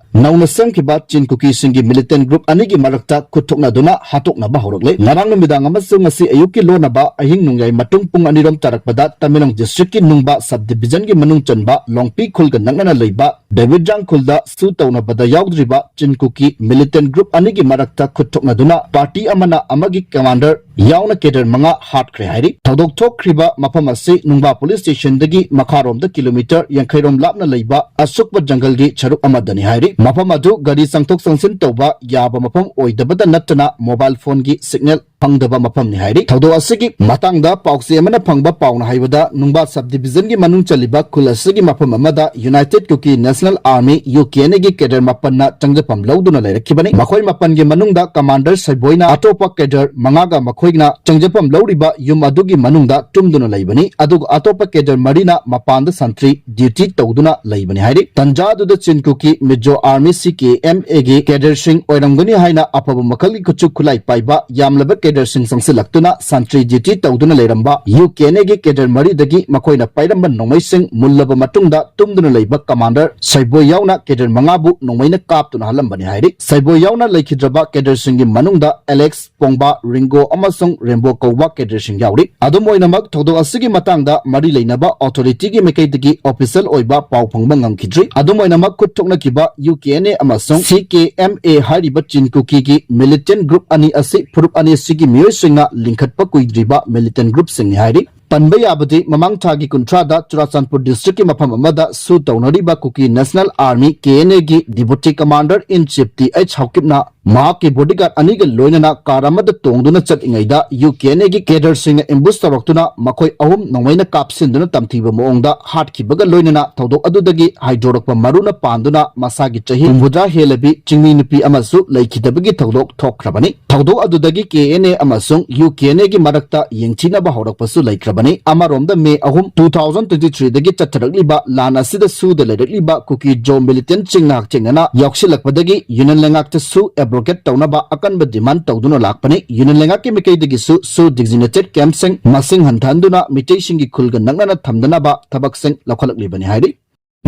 ꯅꯧꯅ ꯁꯦꯝꯈꯤꯕ ꯆꯤꯟ ꯀꯨꯀꯤꯁꯤꯡꯒꯤ militant group ꯑꯅꯤꯒꯤ ꯃꯔꯛꯇ ꯈꯨꯠ ꯊꯣꯛꯅꯗꯨꯅ ꯍꯥꯠꯇꯣꯛꯅꯕ ꯍꯧꯔꯛꯂꯦ꯫ ꯉꯔꯥꯡ ꯅꯨꯃꯤꯗꯥꯡ ꯑꯃꯁꯨꯡ ꯉꯁꯤ ꯑꯌꯨꯛꯀꯤ ꯂꯣꯟꯅꯕ ꯑꯍꯤꯡ ꯅꯣꯡꯌꯥꯏ ꯃꯇꯨꯡ ꯄꯨꯡ ꯑꯅꯤ ꯔꯣꯝ ꯇꯥꯔꯛꯄꯗ ꯇꯃꯦꯡꯂꯣꯡ district ꯀꯤ ꯅꯨꯡꯕꯥ sub division ꯒꯤ ꯃꯅꯨꯡ ꯆꯟꯕ ꯂꯣꯡꯄꯤ ꯈꯨꯜꯒ ꯅꯛꯅꯅ ꯂꯩꯕ ꯗꯦꯕꯤꯠꯖꯥꯡ ꯈꯨꯜꯗ ꯁꯨ ꯇꯧꯅꯕꯗ ꯌꯥꯎꯗ꯭ꯔꯤꯕ ꯆꯤꯟ ꯀꯨꯀꯤ militant group ꯑꯅꯤꯒꯤ ꯃꯔꯛꯇ ꯈꯨꯠ ꯊꯣꯛꯅꯗꯨꯅ party ꯑꯃꯅ ꯑꯃꯒꯤ commander ꯌꯥꯎꯅ cadre ꯃꯉꯥ ꯍꯥꯠꯈ꯭ꯔꯦ ꯍꯥꯏꯔꯤ꯫ ꯊꯧꯗꯣꯛ ꯊꯣꯛꯈ꯭ꯔꯤꯕ ꯃꯐꯝ ꯑꯁꯤ ꯅꯨꯡꯕꯥ police station ꯗꯒꯤ ꯃꯈꯥꯔꯣꯝꯗ kilometre ꯌꯥꯡꯈꯩ ꯔꯣꯝ ꯂꯥꯞꯅ ꯂꯩꯕ ꯑꯁꯨꯛꯄ ꯖꯪꯒꯜꯒꯤ ꯁꯔꯨꯛ ꯑꯃꯗꯅꯤ ꯍꯥꯏꯔꯤ꯫ ꯃꯐꯝ ꯑꯗꯨ ꯒꯥꯔꯤ ꯆꯪꯊꯣꯛ ꯆꯪꯁꯤꯟ ꯇꯧꯕ ꯌꯥꯕ ꯃꯐꯝ ꯑꯣꯏꯗꯕꯗ ꯅꯠꯇꯅ mobile phone ꯒꯤ signal ꯐꯪꯗꯕ ꯃꯐꯝꯅꯤ ꯍꯥꯏꯔꯤ꯫ ꯊꯧꯗꯣꯛ ꯑꯁꯤꯒꯤ ꯃꯇꯥꯡꯗ ꯄꯥꯎꯆꯦ ꯑꯃꯅ ꯐꯪꯕ ꯄꯥꯎꯅ ꯍꯥꯏꯕꯗ, ꯅꯨꯡꯕꯥ sub division ꯒꯤ ꯃꯅꯨꯡ ꯆꯜꯂꯤꯕ ꯈꯨꯜ ꯑꯁꯤꯒꯤ ꯃꯐꯝ ꯑꯃꯗ United Kuki National Army, U K N A ꯒꯤ cadre ꯃꯥꯄꯟꯅ ꯆꯪꯖꯐꯝ ꯂꯧꯗꯨꯅ ꯂꯩꯔꯛꯈꯤꯕꯅꯤ꯫ ꯃꯈꯣꯏ ꯃꯥꯄꯟꯒꯤ ꯃꯅꯨꯡꯗ commander ꯁꯩꯕꯣꯏꯅ ꯑꯇꯣꯞꯄ cadre ꯃꯉꯥꯒ ꯃꯈꯣꯏꯅ ꯆꯪꯖꯐꯝ ꯂꯧꯔꯤꯕ ꯌꯨꯝ ꯑꯗꯨꯒꯤ ꯃꯅꯨꯡꯗ ꯇꯨꯝꯗꯨꯅ ꯂꯩꯕꯅꯤ꯫ ꯑꯗꯨꯒ ꯑꯇꯣꯞꯄ cadre ꯃꯔꯤꯅ ꯃꯄꯥꯟꯗ sentry duty ꯇꯧꯗꯨꯅ ꯂꯩꯕꯅꯤ ꯍꯥꯏꯔꯤ꯫ ꯇꯟꯖꯥ ꯑꯗꯨꯗ ꯆꯤꯟ ꯀꯨꯀꯤ Mizo Army, C K M A ꯒꯤ cadre ꯁꯤꯡ ꯑꯣꯏꯔꯝꯒꯅꯤ ꯍꯥꯏꯅ ꯑꯐꯕ ꯃꯈꯜꯒꯤ ꯈꯨꯠꯁꯨ ꯈꯨꯠꯂꯥꯏ ꯄꯥꯏꯕ ꯌꯥꯝꯂꯕ cadre ꯁꯤꯡ ꯆꯪꯁꯤꯜꯂꯛꯇꯨꯅ sentry duty ꯇꯧꯗꯨꯅ ꯂꯩꯔꯝꯕ U K N A ꯒꯤ cadre ꯃꯔꯤꯗꯒꯤ ꯃꯈꯣꯏꯅ ꯄꯥꯏꯔꯝꯕ ꯅꯣꯡꯃꯩꯁꯤꯡ ꯃꯨꯜꯂꯕ ꯃꯇꯨꯡꯗ ꯇꯨꯝꯗꯨꯅ ꯂꯩꯕ commander ꯁꯩꯕꯣꯏ ꯌꯥꯎꯅ cadre ꯃꯉꯥꯕꯨ ꯅꯣꯡꯃꯩꯅ ꯀꯥꯞꯇꯨꯅ ꯍꯥꯠꯂꯝꯕꯅꯤ ꯍꯥꯏꯔꯤ꯫ ꯁꯩꯕꯣꯏ ꯌꯥꯎꯅ ꯂꯩꯈꯤꯗ꯭ꯔꯕ cadre ꯁꯤꯡꯒꯤ ꯃꯅꯨꯡꯗ Alex, ꯄꯣꯡꯕꯥ, ꯔꯤꯡꯒꯣ ꯑꯃꯁꯨꯡ ꯔꯦꯝꯕꯣ ꯀꯧꯕ cadre ꯁꯤꯡ ꯌꯥꯎꯔꯤ꯫ ꯑꯗꯨꯝ ꯑꯣꯏꯅꯃꯛ, ꯊꯧꯗꯣꯛ ꯑꯁꯤꯒꯤ ꯃꯇꯥꯡꯗ ꯃꯔꯤ ꯂꯩꯅꯕ authority ꯒꯤ ꯃꯥꯏꯀꯩꯗꯒꯤ official ꯑꯣꯏꯕ ꯄꯥꯎ ꯐꯪꯕ ꯉꯝꯈꯤꯗ꯭ꯔꯤ꯫ ꯑꯗꯨꯝ ꯑꯣꯏꯅꯃꯛ, ꯈꯨꯠ ꯊꯣꯛꯅꯈꯤꯕ U K N A ꯑꯃꯁꯨꯡ C K M A ꯍꯥꯏꯔꯤꯕ ꯆꯤꯟ ꯀꯨꯀꯤꯒꯤ militant group ꯑꯅꯤ ꯑꯁꯤ ꯐꯨꯔꯨꯞ ꯑꯅꯤ ꯑꯁꯤꯒꯤ ꯃꯤꯑꯣꯏꯁꯤꯡꯅ ꯂꯤꯡꯈꯠꯄ ꯀꯨꯏꯗ꯭ꯔꯤꯕ militant group ꯁꯤꯡꯅꯤ ꯍꯥꯏꯔꯤ꯫ ꯄꯟꯕ ꯌꯥꯕꯗꯤ, ꯃꯃꯥꯡ ꯊꯥꯒꯤ ꯀꯨꯟꯊ꯭ꯔꯥꯗ ꯆꯨꯔꯥꯆꯥꯟꯄꯨꯔ district ꯀꯤ ꯃꯐꯝ ꯑꯃꯗ ꯁꯨ ꯇꯧꯅꯔꯤꯕ Kuki National Army, K N A ꯒꯤ Deputy Commander in Chief T H ꯍꯥꯎꯀꯤꯞꯅ ꯃꯍꯥꯛꯀꯤ bodyguard ꯑꯅꯤꯒ ꯂꯣꯏꯅꯅ car ꯑꯃꯗ ꯇꯣꯡꯗꯨꯅ ꯆꯠꯂꯤꯉꯩꯗ ꯌꯨ ꯀꯦ ꯑꯦꯟ ꯑꯦꯒꯤ cadreꯁꯤꯡꯅ ambush ꯇꯧꯔꯛꯇꯨꯅ ꯃꯈꯣꯏ ꯑꯍꯨꯝ ꯅꯣꯡꯃꯩꯅ ꯀꯥꯞꯁꯤꯟꯗꯨꯅ ꯇꯝꯊꯤꯕ ꯃꯑꯣꯡꯗ ꯍꯥꯠꯈꯤꯕꯒ ꯂꯣꯏꯅꯅ ꯊꯧꯗꯣꯛ ꯑꯗꯨꯗꯒꯤ ꯍꯥꯏꯗꯣꯔꯛꯄ ꯃꯔꯨꯅ ꯄꯥꯟꯗꯨꯅ ꯃꯁꯥꯒꯤ ꯆꯍꯤ ꯍꯨꯝꯐꯨꯇꯔꯥ ꯍꯦꯜꯂꯕꯤ ꯆꯤꯡꯃꯤ ꯅꯨꯄꯤ ꯑꯃꯁꯨ ꯂꯩꯈꯤꯗꯕꯒꯤ ꯊꯧꯗꯣꯛ ꯊꯣꯛꯈ꯭ꯔꯕꯅꯤ꯫ ꯊꯧꯗꯣꯛ ꯑꯗꯨꯗꯒꯤ ꯀꯦ ꯑꯦꯟ ꯑꯦ ꯑꯃꯁꯨꯡ ꯌꯨ ꯀꯦ ꯑꯦꯟ ꯑꯦꯒꯤ ꯃꯔꯛꯇ ꯌꯦꯡꯊꯤꯅꯕ ꯍꯧꯔꯛꯄꯁꯨ ꯂꯩꯈ꯭ꯔꯕꯅꯤ꯫ ꯑꯃꯔꯣꯝꯗ ꯃꯦ ꯑꯍꯨꯝ, two thousand twenty threeꯗꯒꯤ ꯆꯠꯊꯔꯛꯂꯤꯕ ꯂꯥꯟ ꯑꯁꯤꯗ ꯁꯨꯗ ꯂꯩꯔꯛꯂꯤꯕ ꯀꯨꯀꯤ ꯖꯣ militantꯁꯤꯡꯅ ꯍꯛꯊꯦꯡꯅꯅ ꯌꯥꯎꯁꯤꯜꯂꯛꯄꯗꯒꯤ union ꯂꯩꯉꯥꯛꯇꯁꯨ abrogate ꯇꯧꯅꯕ ꯑꯀꯟꯕ demand ꯇꯧꯗꯨꯅ ꯂꯥꯛꯄꯅꯤ꯫ Union ꯂꯩꯉꯥꯛꯀꯤ ꯃꯥꯏꯀꯩꯗꯒꯤꯁꯨ ꯁꯨ designated campꯁꯤꯡ ꯃꯁꯤꯡ ꯍꯟꯊꯍꯟꯗꯨꯅ ꯃꯤꯇꯩꯁꯤꯡꯒꯤ ꯈꯨꯜꯒ ꯅꯛꯅꯅ ꯊꯝꯗꯅꯕ ꯊꯕꯛꯁꯤꯡ ꯂꯧꯈꯠꯂꯛꯂꯤꯕꯅꯤ ꯍꯥꯏꯔꯤ꯫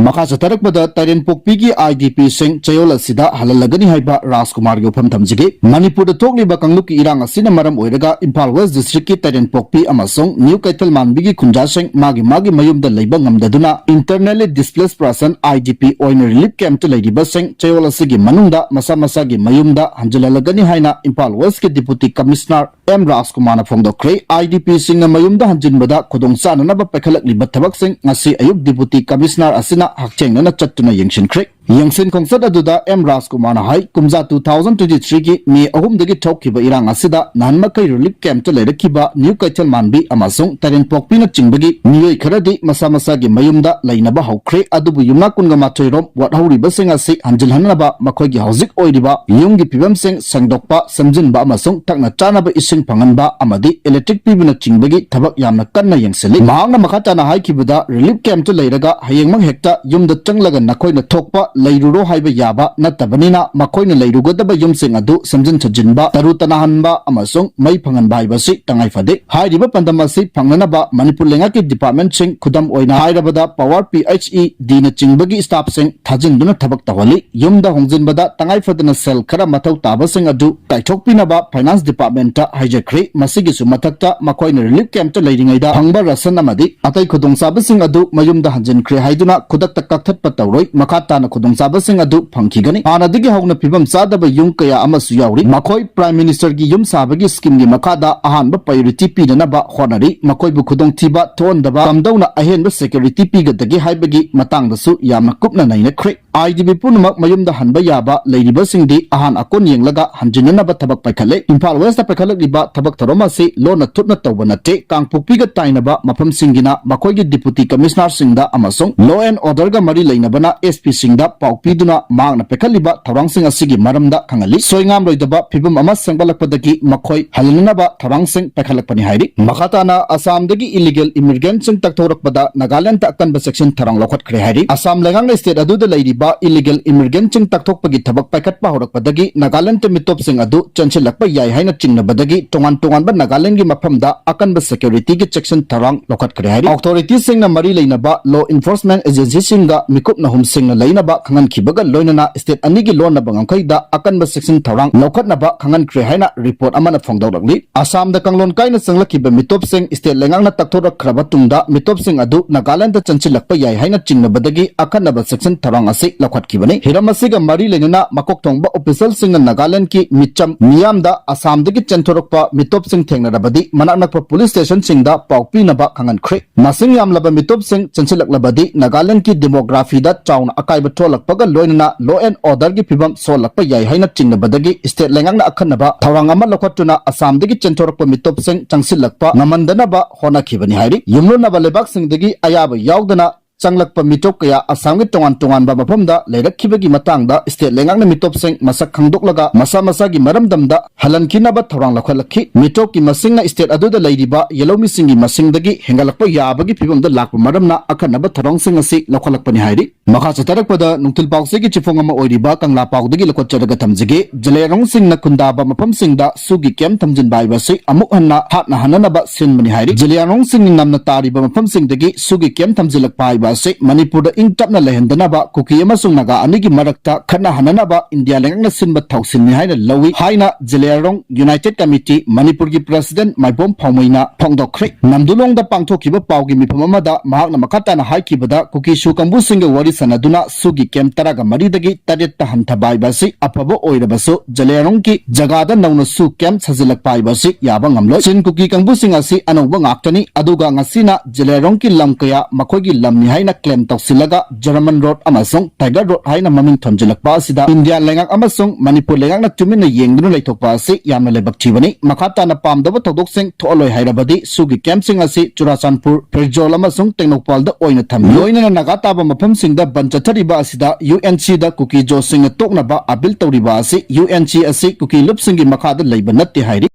ꯃꯈꯥ ꯆꯠꯊꯔꯛꯄꯗ ꯇꯥꯏꯔꯦꯟꯄꯣꯛꯄꯤꯒꯤ I D Pꯁꯤꯡ ꯆꯌꯣꯜ ꯑꯁꯤꯗ ꯍꯜꯍꯜꯂꯒꯅꯤ ꯍꯥꯏꯕ ꯔꯥꯖꯀꯨꯃꯥꯔꯒꯤ ꯋꯥꯐꯝ ꯊꯝꯖꯒꯦ꯫ ꯃꯅꯤꯄꯨꯔꯗ ꯊꯣꯛꯂꯤꯕ ꯀꯥꯡꯂꯨꯞꯀꯤ ꯏꯔꯥꯡ ꯑꯁꯤꯅ ꯃꯔꯝ ꯑꯣꯏꯔꯒ ꯏꯝꯐꯥꯜ West Districtꯀꯤ ꯇꯥꯏꯔꯦꯟꯄꯣꯛꯄꯤ ꯑꯃꯁꯨꯡ ꯅ꯭ꯌꯨ ꯀꯩꯊꯦꯜ ꯃꯥꯟꯕꯤꯒꯤ ꯈꯨꯟꯖꯥꯁꯤꯡ ꯃꯥꯒꯤ ꯃꯥꯒꯤ ꯃꯌꯨꯝꯗ ꯂꯩꯕ ꯉꯝꯗꯗꯨꯅ internally displaced person, I D P, ꯑꯣꯏꯅ relief campꯇ ꯂꯩꯔꯤꯕꯁꯤꯡ ꯆꯌꯣꯜ ꯑꯁꯤꯒꯤ ꯃꯅꯨꯡꯗ ꯃꯁꯥ ꯃꯁꯥꯒꯤ ꯃꯌꯨꯝꯗ ꯍꯟꯖꯤꯜꯍꯜꯂꯒꯅꯤ ꯍꯥꯏꯅ ꯏꯝꯐꯥꯜ Westꯀꯤ Deputy Commissioner ꯑꯦꯝ ꯔꯥꯖꯀꯨꯃꯥꯔꯅ ꯐꯣꯡꯗꯣꯛꯈ꯭ꯔꯦ꯫ I D Pꯁꯤꯡꯅ ꯃꯌꯨꯝꯗ ꯍꯟꯖꯤꯟꯕꯗ ꯈꯨꯗꯣꯡꯆꯥꯅꯅꯕ ꯄꯥꯏꯈꯠꯂꯛꯂꯤꯕ ꯊꯕꯛꯁꯤꯡ ꯉꯁꯤ ꯑꯌꯨꯛ Deputy Commissioner ꯑꯁꯤꯅ ꯍꯛꯊꯦꯡꯅꯅ ꯆꯠꯇꯨꯅ ꯌꯦꯡꯁꯤꯟꯈ꯭ꯔꯦ꯫ ꯌꯦꯡꯁꯤꯟ ꯈꯣꯡꯆꯠ ꯑꯗꯨꯗ ꯑꯦꯝ ꯔꯥꯖꯀꯨꯃꯥꯔꯅ ꯍꯥꯏ, ꯀꯨꯝꯖꯥ two thousand twenty threeꯒꯤ ꯃꯦ ꯑꯍꯨꯝꯗꯒꯤ ꯊꯣꯛꯈꯤꯕ ꯏꯔꯥꯡ ꯑꯁꯤꯗ ꯅꯍꯥꯟ ꯃꯈꯩ relief campꯇ ꯂꯩꯔꯛꯈꯤꯕ ꯅ꯭ꯌꯨ ꯀꯩꯊꯦꯜ ꯃꯥꯟꯕꯤ ꯑꯃꯁꯨꯡ ꯇꯥꯏꯔꯦꯟꯄꯣꯛꯄꯤꯅꯆꯤꯡꯕꯒꯤ ꯃꯤꯑꯣꯏ ꯈꯔꯗꯤ ꯃꯁꯥ ꯃꯁꯥꯒꯤ ꯃꯌꯨꯝꯗ ꯂꯩꯅꯕ ꯍꯧꯈ꯭ꯔꯦ꯫ ꯑꯗꯨꯕꯨ ꯌꯨꯝꯅꯥꯛ ꯀꯨꯟꯒ ꯃꯥꯊꯣꯏ ꯔꯣꯝ ꯋꯥꯠꯍꯧꯔꯤꯕꯁꯤꯡ ꯑꯁꯤ ꯍꯟꯖꯤꯜꯍꯟꯅꯕ ꯃꯈꯣꯏꯒꯤ ꯍꯧꯖꯤꯛ ꯑꯣꯏꯔꯤꯕ ꯌꯨꯝꯒꯤ ꯐꯤꯕꯝꯁꯤꯡ ꯁꯦꯡꯗꯣꯛꯄ, ꯁꯦꯝꯖꯤꯟꯕ ꯑꯃꯁꯨꯡ ꯊꯛꯅ ꯆꯥꯅꯕ ꯏꯁꯤꯡ ꯐꯪꯍꯟꯕ ꯑꯃꯗꯤ electric ꯄꯤꯕꯅꯆꯤꯡꯕꯒꯤ ꯊꯕꯛ ꯌꯥꯝꯅ ꯀꯟꯅ ꯌꯦꯡꯁꯤꯜꯂꯤ꯫ ꯃꯍꯥꯛꯅ ꯃꯈꯥ ꯇꯥꯅ ꯍꯥꯏꯈꯤꯕꯗ, relief campꯇ ꯂꯩꯔꯒ ꯍꯌꯦꯡꯃꯛ ꯍꯦꯛꯇ ꯌꯨꯝꯗ ꯆꯪꯂꯒ ꯅꯈꯣꯏꯅ ꯊꯣꯛꯄ ꯂꯩꯔꯨꯔꯣ ꯍꯥꯏꯕ ꯌꯥꯕ ꯅꯠꯇꯕꯅꯤꯅ, ꯃꯈꯣꯏꯅ ꯂꯩꯔꯨꯒꯗꯕ ꯌꯨꯝꯁꯤꯡ ꯑꯗꯨ ꯁꯦꯝꯖꯤꯟ ꯁꯥꯖꯤꯟꯕ, ꯇꯔꯨ ꯇꯅꯥꯍꯟꯕ ꯑꯃꯁꯨꯡ ꯃꯩ ꯐꯪꯍꯟꯕ ꯍꯥꯏꯕꯁꯤ ꯇꯉꯥꯏ ꯐꯗꯦ꯫ ꯍꯥꯏꯔꯤꯕ ꯄꯥꯟꯗꯝ ꯑꯁꯤ ꯐꯪꯅꯅꯕ ꯃꯅꯤꯄꯨꯔ ꯂꯩꯉꯥꯛꯀꯤ departmentꯁꯤꯡ, ꯈꯨꯗꯝ ꯑꯣꯏꯅ ꯍꯥꯏꯔꯕꯗ Power, P H E Dꯅꯆꯤꯡꯕꯒꯤ staffꯁꯤꯡ ꯊꯥꯖꯤꯟꯗꯨꯅ ꯊꯕꯛ ꯇꯧꯍꯜꯂꯤ꯫ ꯌꯨꯝꯗ ꯍꯣꯡꯖꯤꯟꯕꯗ ꯇꯉꯥꯏ ꯐꯗꯅ ꯁꯦꯜ ꯈꯔ ꯃꯊꯧ ꯇꯥꯕꯁꯤꯡ ꯑꯗꯨ ꯀꯥꯏꯊꯣꯛꯄꯤꯅꯕ Finance Departmentꯇ ꯍꯥꯏꯖꯈ꯭ꯔꯦ꯫ ꯃꯁꯤꯒꯤꯁꯨ ꯃꯊꯛꯇ ꯃꯈꯣꯏꯅ relief campꯇ ꯂꯩꯔꯤꯉꯩꯗ ꯐꯪꯕ ration ꯑꯃꯗꯤ ꯑꯇꯩ ꯈꯨꯗꯣꯡꯆꯥꯕꯁꯤꯡ ꯑꯗꯨ ꯃꯌꯨꯝꯗ ꯍꯟꯖꯤꯟꯈ꯭ꯔꯦ ꯍꯥꯏꯗꯨꯅ ꯈꯨꯗꯛꯇ ꯀꯛꯊꯠꯄ ꯇꯧꯔꯣꯏ꯫ ꯃꯈꯥ ꯇꯥꯅ ꯈꯨꯗꯣꯡꯆꯥꯕꯁꯤꯡ ꯑꯗꯨ ꯐꯪꯈꯤꯒꯅꯤ꯫ ꯍꯥꯟꯅꯗꯒꯤ ꯍꯧꯅ ꯐꯤꯕꯝ ꯆꯥꯗꯕ ꯌꯨꯝ ꯀꯌꯥ ꯑꯃꯁꯨ ꯌꯥꯎꯔꯤ꯫ ꯃꯈꯣꯏ Prime Ministerꯒꯤ ꯌꯨꯝ ꯁꯥꯕꯒꯤ schemeꯒꯤ ꯃꯈꯥꯗ ꯑꯍꯥꯟꯕ priority ꯄꯤꯅꯅꯕ ꯍꯣꯠꯅꯔꯤ꯫ ꯃꯈꯣꯏꯕꯨ ꯈꯨꯗꯣꯡꯊꯤꯕ ꯊꯣꯛꯍꯟꯗꯕ ꯀꯝꯗꯧꯅ ꯑꯍꯦꯟꯕ security ꯄꯤꯒꯗꯒꯦ ꯍꯥꯏꯕꯒꯤ ꯃꯇꯥꯡꯗꯁꯨ ꯌꯥꯝꯅ ꯀꯨꯞꯅ ꯅꯩꯅꯈ꯭ꯔꯦ꯫ IDP ꯄꯨꯝꯅꯃꯛ ꯃꯌꯨꯝꯗ ꯍꯟꯕ ꯌꯥꯕ, ꯂꯩꯔꯤꯕꯁꯤꯡꯗꯤ ꯑꯍꯥꯟ ꯑꯀꯣꯟ ꯌꯦꯡꯂꯒ ꯍꯟꯖꯤꯟꯅꯅꯕ ꯊꯕꯛ ꯄꯥꯏꯈꯠꯂꯦ꯫ ꯏꯝꯐꯥꯜ ꯋꯦꯁꯇ ꯄꯥꯏꯈꯠꯂꯛꯂꯤꯕ ꯊꯕꯛ ꯊꯧꯔꯝ ꯑꯁꯤ ꯂꯣꯟꯅ ꯊꯨꯞꯅ ꯇꯧꯕ ꯅꯠꯇꯦ꯫ ꯀꯥꯡꯄꯣꯛꯄꯤꯒ ꯇꯥꯏꯅꯕ ꯃꯐꯝꯁꯤꯡꯒꯤꯅ ꯃꯈꯣꯏꯒꯤ Deputy Commissionerꯁꯤꯡꯗ ꯑꯃꯁꯨꯡ law and orderꯒ ꯃꯔꯤ ꯂꯩꯅꯕꯅ SPꯁꯤꯡꯗ ꯄꯥꯎ ꯄꯤꯗꯨꯅ ꯃꯍꯥꯛꯅ ꯄꯥꯏꯈꯠꯂꯤꯕ ꯊꯧꯔꯥꯡꯁꯤꯡ ꯑꯁꯤꯒꯤ ꯃꯔꯝꯗ ꯈꯪꯍꯜꯂꯤ꯫ ꯁꯣꯏꯉꯥꯝꯂꯣꯏꯗꯕ ꯐꯤꯕꯝ ꯑꯃ ꯁꯦꯝꯒꯠꯂꯛꯄꯗꯒꯤ ꯃꯈꯣꯏ ꯍꯜꯍꯟꯅꯕ ꯊꯧꯔꯥꯡꯁꯤꯡ ꯄꯥꯏꯈꯠꯂꯛꯄꯅꯤ ꯍꯥꯏꯔꯤ꯫ ꯃꯈꯥ ꯇꯥꯅ ꯑꯁꯥꯝꯗꯒꯤ illegal immigrantꯁꯤꯡ ꯇꯛꯊꯣꯔꯛꯄꯗ ꯅꯥꯒꯥꯂꯦꯟꯗ ꯑꯀꯟꯕ section ꯊꯧꯔꯥꯡ ꯂꯧꯈꯠꯈ꯭ꯔꯦ ꯍꯥꯏꯔꯤ꯫ ꯑꯁꯥꯝ ꯂꯩꯉꯥꯛꯅ state ꯑꯗꯨꯗ ꯂꯩꯔꯤꯕ illegal immigrantꯁꯤꯡ ꯇꯛꯊꯣꯛꯄꯒꯤ ꯊꯕꯛ ꯄꯥꯏꯈꯠꯄ ꯍꯧꯔꯛꯄꯗꯒꯤ ꯅꯥꯒꯥꯂꯦꯟꯗ ꯃꯤꯇꯣꯞꯁꯤꯡ ꯑꯗꯨ ꯆꯦꯟꯁꯤꯜꯂꯛꯄ ꯌꯥꯏ ꯍꯥꯏꯅ ꯆꯤꯡꯅꯕꯗꯒꯤ ꯇꯣꯉꯥꯟ ꯇꯣꯉꯥꯟꯕ ꯅꯥꯒꯥꯂꯦꯟꯗꯒꯤ ꯃꯐꯝꯗ ꯑꯀꯟꯕ securityꯒꯤ section ꯊꯧꯔꯥꯡ ꯂꯧꯈꯠꯈ꯭ꯔꯦ ꯍꯥꯏꯔꯤ꯫ Authorityꯁꯤꯡꯅ ꯃꯔꯤ ꯂꯩꯅꯕ law enforcement agencyꯁꯤꯡꯒ ꯃꯤꯀꯨꯞ ꯅꯍꯨꯝꯁꯤꯡꯅ ꯂꯩꯅꯕ ꯈꯪꯍꯟꯈꯤꯕꯒ ꯂꯣꯏꯅꯅ state ꯑꯅꯤꯒꯤ ꯂꯣꯟꯅꯕ ꯉꯝꯈꯩꯗ ꯑꯀꯟꯕ section ꯊꯧꯔꯥꯡ ꯂꯧꯈꯠꯅꯕ ꯈꯪꯍꯟꯈ꯭ꯔꯦ ꯍꯥꯏꯅ report ꯑꯃꯅ ꯐꯣꯡꯗꯣꯔꯛꯂꯤ꯫ ꯑꯁꯥꯝꯗ ꯀꯥꯡꯂꯣꯟ ꯀꯥꯏꯅ ꯆꯪꯂꯛꯈꯤꯕ ꯃꯤꯇꯣꯞꯁꯤꯡ state ꯂꯩꯉꯥꯛꯅ ꯇꯛꯊꯣꯔꯛꯈ꯭ꯔꯕ ꯇꯨꯡꯗ ꯃꯤꯇꯣꯞꯁꯤꯡ ꯑꯗꯨ ꯅꯥꯒꯥꯂꯦꯟꯗ ꯆꯪꯁꯤꯜꯂꯛꯄ ꯌꯥꯏ ꯍꯥꯏꯅ ꯆꯤꯡꯅꯕꯗꯒꯤ ꯑꯈꯟꯅꯕ section ꯊꯧꯔꯥꯡ ꯑꯁꯤ ꯂꯧꯈꯠꯈꯤꯕꯅꯤ꯫ ꯍꯤꯔꯝ ꯑꯁꯤꯒ ꯃꯔꯤ ꯂꯩꯅꯅ ꯃꯀꯣꯛ ꯊꯣꯡꯕ officialꯁꯤꯡꯅ ꯅꯥꯒꯥꯂꯦꯟꯗꯒꯤ ꯃꯤꯆꯝ ꯃꯤꯌꯥꯝꯗ ꯑꯁꯥꯝꯗꯒꯤ ꯆꯦꯟꯊꯣꯔꯛꯄ ꯃꯤꯇꯣꯞꯁꯤꯡ ꯊꯦꯡꯅꯔꯕꯗꯤ ꯃꯅꯥꯛ ꯅꯛꯄ police stationꯁꯤꯡꯗ ꯄꯥꯎ ꯄꯤꯅꯕ ꯈꯪꯍꯟꯈ꯭ꯔꯦ꯫ ꯃꯁꯤꯡ ꯌꯥꯝꯂꯕ ꯃꯤꯇꯣꯞꯁꯤꯡ ꯆꯦꯟꯁꯤꯜꯂꯛꯂꯕꯗꯤ ꯅꯥꯒꯥꯂꯦꯟꯗꯒꯤ demographyꯗ ꯆꯥꯎꯅ ꯑꯀꯥꯏꯕ ꯊꯣꯛꯂꯛꯄꯒ ꯂꯣꯏꯅꯅ law and orderꯒꯤ ꯐꯤꯕꯝ ꯁꯣꯛꯍꯜꯂꯛꯄ ꯌꯥꯏ ꯍꯥꯏꯅ ꯆꯤꯡꯅꯕꯗꯒꯤ state ꯂꯩꯉꯥꯛꯅ ꯑꯈꯟꯅꯕ ꯊꯧꯔꯥꯡ ꯑꯃ ꯂꯧꯈꯠꯇꯨꯅ ꯑꯁꯥꯝꯗꯒꯤ ꯆꯦꯟꯊꯣꯔꯛꯄ ꯃꯤꯇꯣꯞꯁꯤꯡ ꯆꯪꯁꯤꯜꯂꯛꯄ ꯉꯝꯍꯟꯗꯅꯕ ꯍꯣꯠꯅꯈꯤꯕꯅꯤ ꯍꯥꯏꯔꯤ꯫ ꯌꯨꯝꯂꯣꯟꯅꯕ ꯂꯩꯕꯥꯛꯁꯤꯡꯗꯒꯤ ꯑꯌꯥꯕ ꯌꯥꯎꯗꯅ ꯆꯪꯂꯛꯄ ꯃꯤꯇꯣꯞ ꯀꯌꯥ ꯑꯁꯥꯝꯒꯤ ꯇꯣꯉꯥꯟ ꯇꯣꯉꯥꯟꯕ ꯃꯐꯝꯗ ꯂꯩꯔꯛꯈꯤꯕꯒꯤ ꯃꯇꯥꯡꯗ state ꯂꯩꯉꯥꯛꯅ ꯃꯤꯇꯣꯞꯁꯤꯡ ꯃꯁꯛ ꯈꯪꯗꯣꯛꯂꯒ ꯃꯁꯥ ꯃꯁꯥꯒꯤ ꯃꯔꯝꯗꯝꯗ ꯍꯜꯍꯟꯈꯤꯅꯕ ꯊꯧꯔꯥꯡ ꯂꯧꯈꯠꯂꯛꯈꯤ꯫ ꯃꯤꯇꯣꯞꯀꯤ ꯃꯁꯤꯡꯅ state ꯑꯗꯨꯗ ꯂꯩꯔꯤꯕ ꯌꯦꯜꯍꯧꯃꯤꯁꯤꯡꯒꯤ ꯃꯁꯤꯡꯗꯒꯤ ꯍꯦꯟꯒꯠꯂꯛꯄ ꯌꯥꯕꯒꯤ ꯐꯤꯕꯝꯗ ꯂꯥꯛꯄ ꯃꯔꯝꯅ ꯑꯈꯟꯅꯕ ꯊꯧꯔꯥꯡꯁꯤꯡ ꯑꯁꯤ ꯂꯧꯈꯠꯂꯛꯄꯅꯤ ꯍꯥꯏꯔꯤ꯫ ꯃꯈꯥ ꯆꯠꯊꯔꯛꯄꯗ ꯅꯨꯡꯊꯤꯜ ꯄꯥꯎꯆꯦꯒꯤ ꯆꯦꯐꯣꯡ ꯑꯃ ꯑꯣꯏꯔꯤꯕ ꯀꯪꯂꯥ ꯄꯥꯎꯗꯒꯤ ꯂꯧꯈꯠꯆꯔꯒ ꯊꯝꯖꯒꯦ꯫ ꯖꯂꯤꯌꯥꯡꯔꯣꯡꯁꯤꯡꯅ ꯈꯨꯟꯗꯥꯕ ꯃꯐꯝꯁꯤꯡꯗ ꯁꯨꯒꯤ camp ꯊꯝꯖꯤꯟꯕ ꯍꯥꯏꯕ ꯑꯁꯤ ꯑꯃꯨꯛ ꯍꯟꯅ ꯍꯥꯠꯅ ꯍꯟꯅꯅꯕ ꯁꯤꯟꯕꯅꯤ ꯍꯥꯏꯔꯤ꯫ ꯖꯂꯤꯌꯥꯡꯔꯣꯡꯁꯤꯡꯅ ꯅꯝꯅ ꯇꯥꯔꯤꯕ ꯃꯐꯝꯁꯤꯡꯗꯒꯤ ꯁꯨꯒꯤ camp ꯊꯝꯖꯤꯜꯂꯛꯄ ꯍꯥꯏꯕ ꯑꯁꯤ ꯃꯅꯤꯄꯨꯔꯗ ꯏꯪ ꯇꯞꯅ ꯂꯩꯍꯟꯗꯅꯕ ꯀꯨꯀꯤ ꯑꯃꯁꯨꯡ ꯅꯥꯒꯥ ꯑꯅꯤꯒꯤ ꯃꯔꯛꯇ ꯈꯠꯅ ꯍꯟꯅꯅꯕ ꯏꯟꯗꯤꯌꯥ ꯂꯩꯉꯥꯛꯅ ꯁꯤꯟꯕ ꯊꯧꯁꯤꯜꯅꯤ ꯍꯥꯏꯅ ꯂꯧꯏ ꯍꯥꯏꯅ ꯖꯂꯤꯌꯥꯡꯔꯣꯡ United Committee ꯃꯅꯤꯄꯨꯔꯒꯤ president ꯃꯥꯏꯕꯣꯝ ꯐꯥꯎꯃꯩꯅ ꯐꯣꯡꯗꯣꯛꯈ꯭ꯔꯦ꯫ ꯅꯝꯗꯨꯂꯣꯡꯗ ꯄꯥꯡꯊꯣꯛꯈꯤꯕ ꯄꯥꯎꯒꯤ ꯃꯤꯐꯝ ꯑꯃꯗ ꯃꯍꯥꯛꯅ ꯃꯈꯥ ꯇꯥꯅ ꯍꯥꯏꯈꯤꯕꯗ, ꯀꯨꯀꯤ ꯁꯨ ꯀꯥꯡꯕꯨꯁꯤꯡꯒ ꯋꯥꯔꯤ ꯁꯥꯟꯅꯗꯨꯅ ꯁꯨꯒꯤ ꯀꯦꯝꯞ ꯇꯔꯥꯒ ꯃꯔꯤꯗꯒꯤ ꯇꯔꯦꯠꯇ ꯍꯟꯊꯕ ꯍꯥꯏꯕ ꯑꯁꯤ ꯑꯐꯕ ꯑꯣꯏꯔꯕꯁꯨ, ꯖꯂꯤꯌꯥꯡꯔꯣꯡꯒꯤ ꯖꯒꯥꯗ ꯅꯧꯅ ꯁꯨ ꯀꯦꯝꯞ ꯁꯥꯖꯤꯜꯂꯛꯄ ꯍꯥꯏꯕ ꯑꯁꯤ ꯌꯥꯕ ꯉꯝꯂꯣꯏ꯫ ꯆꯤꯟ ꯀꯨꯀꯤ ꯀꯥꯡꯕꯨꯁꯤꯡ ꯑꯁꯤ ꯑꯅꯧꯕ ꯉꯥꯛꯇꯅꯤ, ꯑꯗꯨꯒ ꯉꯁꯤꯅ ꯖꯂꯤꯌꯥꯡꯔꯣꯡꯒꯤ ꯂꯝ ꯀꯌꯥ ꯃꯈꯣꯏꯒꯤ ꯂꯝꯅꯤ ꯍꯥꯏꯅ ꯀ꯭ꯂꯦꯝ ꯇꯧꯁꯤꯜꯂꯒ ꯖꯔꯃꯟ ꯔꯣꯗ ꯑꯃꯁꯨꯡ ꯇꯥꯏꯒꯔ ꯔꯣꯗ ꯍꯥꯏꯅ ꯃꯃꯤꯡ ꯊꯣꯟꯖꯤꯜꯂꯛꯄ ꯑꯁꯤꯗ ꯏꯟꯗꯤꯌꯥ ꯂꯩꯉꯥꯛ ꯑꯃꯁꯨꯡ ꯃꯅꯤꯄꯨꯔ ꯂꯩꯉꯥꯛꯅ ꯇꯨꯃꯤꯟꯅ ꯌꯦꯡꯗꯨꯅ ꯂꯩꯊꯣꯛꯄ ꯑꯁꯤ ꯌꯥꯝꯅ ꯂꯥꯏꯕꯛ ꯊꯤꯕꯅꯤ꯫ ꯃꯈꯥ ꯇꯥꯅ ꯄꯥꯝꯗꯕ ꯊꯧꯗꯣꯛꯁꯤꯡ ꯊꯣꯛꯍꯜꯂꯣꯏ ꯍꯥꯏꯔꯕꯗꯤ ꯁꯨꯒꯤ ꯀꯦꯝꯞꯁꯤꯡ ꯑꯁꯤ ꯆꯨꯔꯥꯆꯥꯟꯄꯨꯔ, ꯐꯦꯔꯖꯣꯜ ꯑꯃꯁꯨꯡ ꯇꯦꯡꯅꯧꯄꯥꯜꯗ ꯑꯣꯏꯅ ꯊꯝꯃꯤ꯫ ꯂꯣꯏꯅꯅ ꯅꯥꯒꯥ ꯇꯥꯕ ꯃꯐꯝꯁꯤꯡꯗ ꯕꯟ ꯆꯠꯊꯔꯤꯕ ꯑꯁꯤꯗ ꯌꯨ ꯑꯦꯟ ꯁꯤꯗ ꯀꯨꯀꯤ ꯖꯣꯁꯤꯡꯅ ꯇꯣꯛꯅꯕ ꯑꯄꯤꯜ ꯇꯧꯔꯤꯕ ꯑꯁꯤ ꯌꯨ ꯑꯦꯟ ꯁꯤ ꯑꯁꯤ ꯀꯨꯀꯤ ꯂꯨꯞꯁꯤꯡꯒꯤ ꯃꯈꯥꯗ ꯂꯩꯕ ꯅꯠꯇꯦ ꯍꯥꯏꯔꯤ꯫